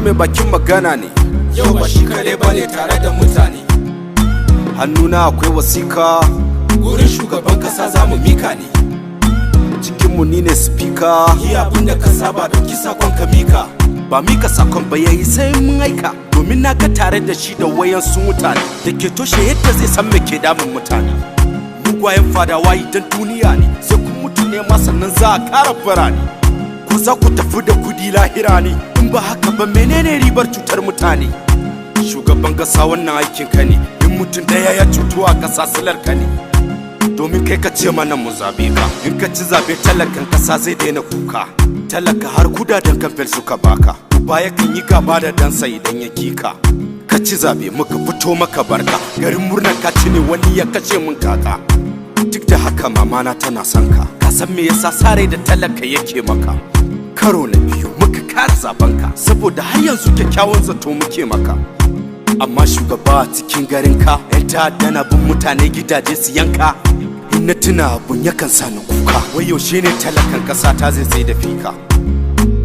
mai bakin magana ne. Yau ba shi kare ba ne, tare da mutane. Hannuna akwai wasika. Gurin shugaban kasa za mu mika ne. Cikinmu ni ne speaker. Yi abin da ka saba, dauki sakon ka mika. Ba mika sakon ba yayi, sai mun aika, domin na ga tare da shi da wayansu mutane da ke toshe yadda zai san me ke damun mutane. Mugwayen fadawa idan duniya ne, sai kun mutu ne ma sannan za a kara birane. Ko za ku tafi da kudi lahira ne? In ba haka ba, menene ribar cutar mutane? Shugaban kasa, wannan aikin ka ne. In mutum daya ya cutu a kasa, silar ka ne, domin kai ka ce mana mu zabe ka. In ka ci zabe, talakan kasa zai daina kuka. Talaka har kudaden kamfen suka baka. Uba yakan yi gaba da dansa idan ya kika. Ka ci zabe, muka fito maka barka. Garin murnar ka ci ne, wani ya kashe mun kaka. Duk da haka mamana tana son ka. Ka san me yasa sare da talaka yake maka? Karo na biyu muka kara zaben ka, saboda har yanzu kyakkyawan zato muke maka. Amma shugaba, a cikin garin ka yan ta'adda na bin mutane gidaje su yanka. In na tuna, abun yakan sa ni kuka. Wai yaushe ne talakan kasa ta zai tsaye da fika?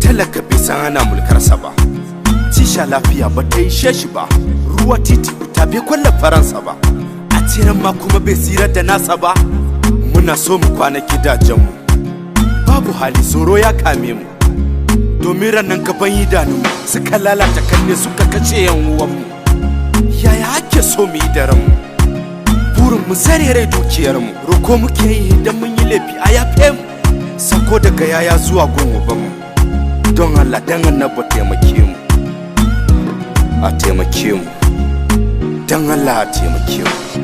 Talaka bai san ana mulkarsa ba. Tisha lafiya ba ta ishe shi ba, ruwa, titi, wuta bai kwalla faransa ba, a ciran ma kuma bai tsira da nasa ba. Muna so mu kwana gidajenmu, babu hali, tsoro ya kame mu, domin ranar gaban idanunmu suka lalata kanne, suka kace yan uwanmu. Yaya ake so mu yi da ranmu? Burin mu sare rai, dukiyarmu. Roko muke yi, idan mun yi laifi a yafe mu. Sako daga yaya zuwa gun ubanmu: don Allah, dan Annabi, taimake mu, a taimake mu, don Allah a taimake mu.